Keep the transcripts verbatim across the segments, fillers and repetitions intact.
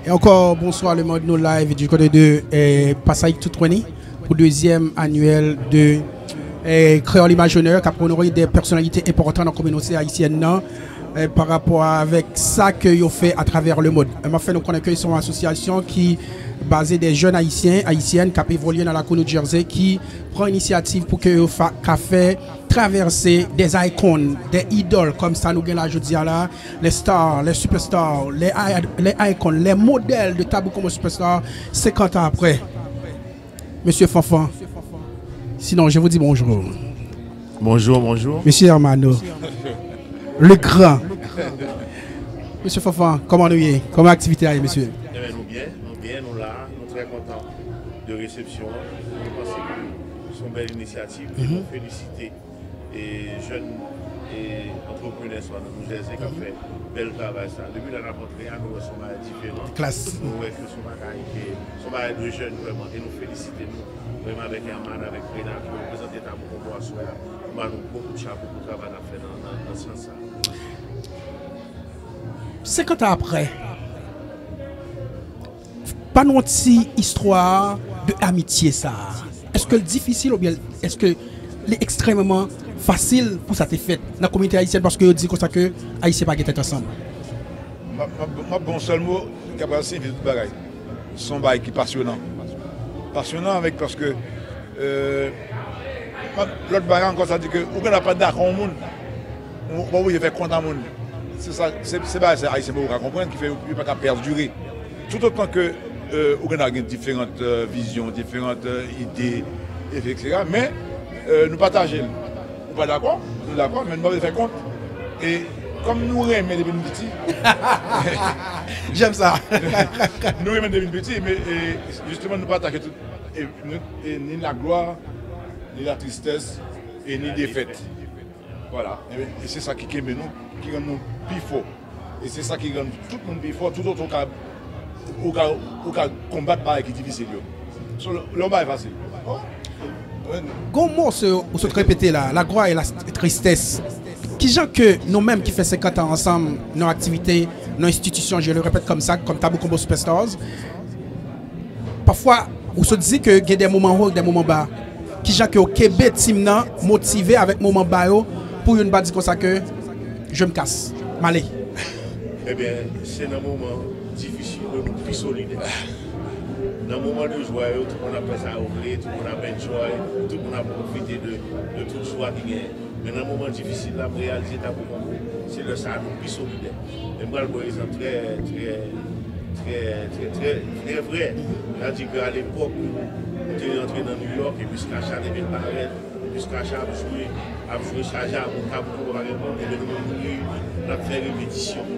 E ankò, bonswa lemonn, nou live du kote de eh, Pasay Toutwani pou dezyèm anyèl de eh, Kreyòl Imajinè k ap onore de pèsonalite enpòtan nan kominote ayisyèn nan eh, pa rapò avèk sa ke yo fè atravè lemonn. M ap fè nou konnen ke se yon asosyasyon ki baze de jèn ayisyen, ayisyèn k ap evolye nan lakou New Jersey ki pran inisyativ pou ke yo fa, ka fè travèse de icon, de idol kòm sa nou gen la jodi a la, les stars, les superstars, les, i- les icons, les modèles de Tabou Combo Superstar senkant an apre. Mesye Fanfan, sinon je vous dis bonjour. Bonjour, bonjour. Mesye Hermano, le grand. Mesye Fanfan, kòman nou ye? Kòman aktivite a ye, mesye? Ebyen, nou byen, nou byen, nou la, nou trè kontan de resepsyon an. Nou panse ke se yon bèl inisyativ, e nou felisite e jèn e antreprenè sa nan New Jersey k ap fè bèl travay sa. Depi lè n ap antre a, nou wè se yon bagay diferan. Klas. Nou wè ke se yon bagay ke se yon bagay de jèn vrèman, e nou felisite nou menm avèk Herman, avèk Rena ki reprezante Tabou Combo aswè a, pou ba nou gwo kout chapo pou travay n ap fè nan, nan, nan sans sa. Senkant an apre, pa nou yon ti istwa de amitye sa. Èske l difisil oubyen èske li ekstrèmman fasil pou sa te fèt nan kominote ayisyèn paske yo di konsa ke Ayisyen pa gen tèt ansanm? M ap- m ap m ap ba yon sèl mo ki ap siyifi tout bagay. Se yon bagay ki pasyonan. Pasyonan avèk paske euh, m ap- lòt bagay ankò sa di ke ou gen pa dakò yon moun. Ou pa oblije fè kont a moun. Se sa, se se bagay sa Ayisyen poko ka konprann ki fè yo yo pa ka pèdire. Toutotan ke euh, ou gen gen diferan euh, vizyon, diferan euh, ide, eksetera. Men euh, nou pataje l. Ou pa dakò, nou dakò, men nou pa vle fè kont. E kòm nou renmen depi nou piti, J'aime ça. nou renmen depi nou piti, men e, jisteman nou pataje tout, e, nou- e, ni laglwa, ni latristès, e ni defèt. Vwala. E, e se sa ki kenbe nou, ki rann nou pi fò. E se sa ki rann tout moun pi fò, toutotan ou ka, ou ka, ou ka konbat bagay ki difisil yo. So, lè yon bagay fasil. Oh, Gon mo se ou sot repete la, la gloire et la tristesse. Kijan ke nou menm ki fè senkant an ansanm nan aktivite, nan enstitisyon, je le répète comme ça, comme Tabou Combo Superstars, pafwa ou sot di ke gen de moman wo, de moman ba. Kijan ke w kenbe tim nan motive avèk moman ba yo pou youn pa di konsa ke je me casse, m ale. Ebyen, se nan moman difisil yo nou pi solidè. Nan moman de jwa yo, tout moun ap fè sa yo vle, tout moun ap enjoy, tout moun ap pwofite de, de tout jwa ki genyen. Men nan moman difisil la, m reyalize Tabou Combo, se lè sa a nou pi solidè. E m pral ba yon egzanp trè, trè, trè, trè, trè, trè vrè. Sa di ke alepòk, nou te rantre nan New York, epi Skacha te vin parèt, epi Skacha ap jwe, ap jwe Shaja, bon, Tabou Combo pa gen moun, ebyen nou menm nou reyini, n ap fè repetisyon.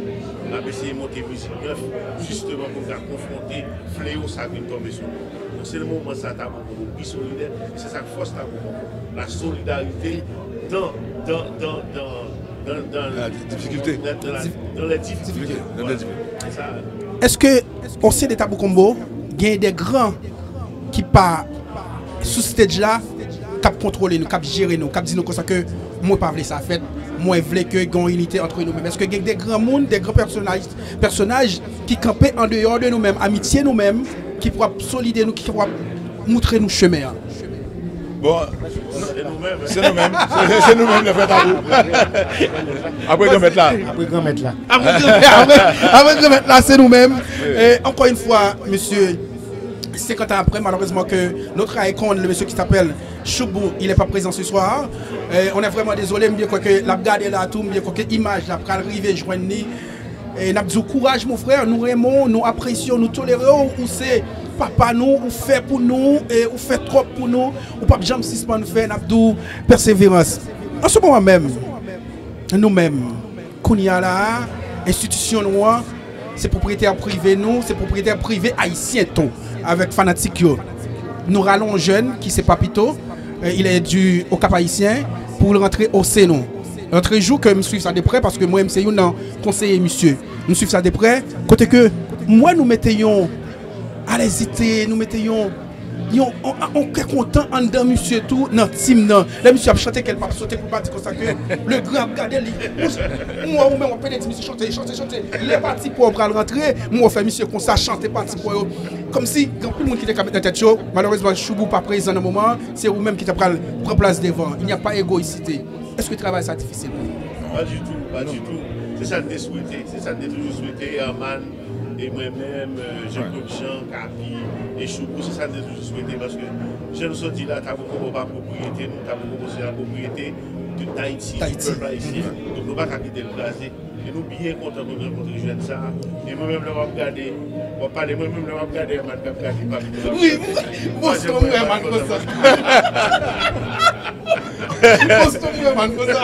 N ap eseye monte mizik nèf, jisteman pou n ka konfwonte fleyo sa k vin tonbe sou nou. Donk se nan moman sa Tabou Combo pi solidè, e se sa k fòs Tabou Combo. La solidarité dans, dans, dans, dans, dans, dans, La difficulté. dans, dans la, dans les difficultés. Dans les difficultés. C'est ça. Èske on syen de Tabou Combo gen de gran ki pa sou stage la, k ap kontwole nou, k ap jere nou, k ap di nou konsa ke mwen pa vle sa fèt, mwen vle ke gen yon inite antre nou menm? Èske gen de gran moun, de gran pèsonaj, pèsonaj ki kanpe an deyò de nou menm, amitye nou menm, ki pou ap solide nou, ki pou ap moutre nou chemen an? Bon, se nou menm, se se nou menm, lè frè Tabou. Apre Granmèt la. Apre Granmèt la. Apre, apre, apre Granmèt la, se nou menm. E ankò yon fwa, mesye, senkant an apre, malheureusement que notre icône, le monsieur qui s'appelle Choubou, il est pas présent ce soir. Euh, on est vraiment désolé, m byen kwè ke l ap gade la tou, m byen kwè ke imaj la pral rive jwenn li. E n ap di w kouraj, mon frè, nou renmen w, nou apresye w, nou tolere w, ou se papa nou, ou fè pou nou, e ou fè twòp pou nou, ou p ap janm sispann fè, n ap di w pèseverans. An se moman menm, nou menm, kounye a la a, enstitisyon nou an, se pwopriyetè prive nou, se pwopriyetè prive ayisyen tou, avèk fanatik yo. Nou rale yon jèn ki se Papito, euh, il est du Okap Ayisyen, pou l rantre ose nou. Lòtrejou ke m swiv sa de prè, paske mwen, m se youn nan konseye misye. M swiv sa de prè, kote ke m wè nou mete yon alèzite, nou mete yon Yon on, on kè kontan anndan misye tou nan tim nan. Lè misye ap chante kè l p ap sote pou l pa di konsa ke le gran ap gade li. Ou wè ou menm w ap pede di misye chante, chante, chante. Lè pati pa w pral rantre, m wè w fè misye konsa chante pati pa w yo. Kòmsi gen anpil moun ki te ka met nan tèt yo. Malerezman, Choubou pa prezan nan moman an. Se ou menm ki ta pral pran plas devan. Il n'y a pas égosite. Èske travay sa difisil pou ou? Pa ditou, pa ditou. Se sa n te swete, se sa n te toujou swete, Herman, e mwen menm, Jean-Claude Jean, Kapi, e Choubou, se sa n te toujou swete, paske jan nou sot di la, Tabokobo pa pwopriyete nou, Tabokobo se la pwopriyete de Dayiti, di pèp ayisyen. Donk nou pa ka kite l kraze. E nou byen kontan pou n rankontre jèn sa a. E mwen menm lè w ap gade, w ap pale, mwen menm lè w ap gade Herman k ap gade Papi. Wi, Boston mwen Herman konsa. Boston mwen Herman konsa.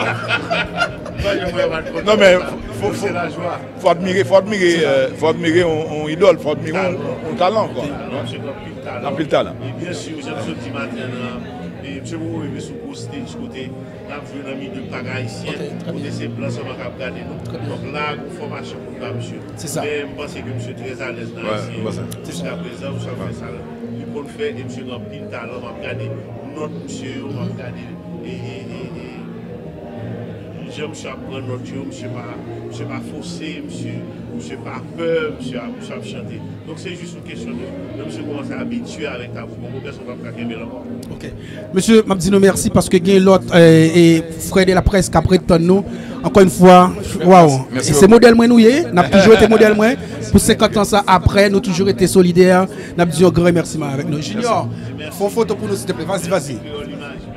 Non men, fò, fò, fò admire, fò admire, euh, fò admire yon, yon idòl, fò admire yon, yon talan, kwa. Anpil talan. E byen si, jan nou sot di maten an, e msye poko rive sou gwo stage kote n ap jwe nan mitan pag ayisyen, kote se blan sèlman k ap gade nou. Donk la, gon fòmasyon pou n ba msye. Men m panse ke msye trè alèz nan ayisyen. Jiskaprezan, msye ap fè sa l konn fè, e msye gen anpil talan. M ap gade nòt msye yo, m ap gade e, e, e, e, jan msye ap pran nòt yo, msye pa, msye pa fose, msye, msye pa pè, msye ap, msye ap chante. Donk se jis yon kesyon de, de msye kòmanse abitye avèk Tabokobo, pèsonn p ap ka kenbe l ankò. Ok. Mesye, m ap di nou mèsi paske gen lòt e, e, frè de la près k ap ret tann nou. Ankò yon fwa, waw. E se modèl mwen nou ye. N ap toujou rete modèl mwen. Pou senkant an sa, apre, nou toujou rete solidè. N ap di yon gran remèsiman avèk nou. Junior, fè yon foto pou nou, silteplè. Vas-y, vas-y.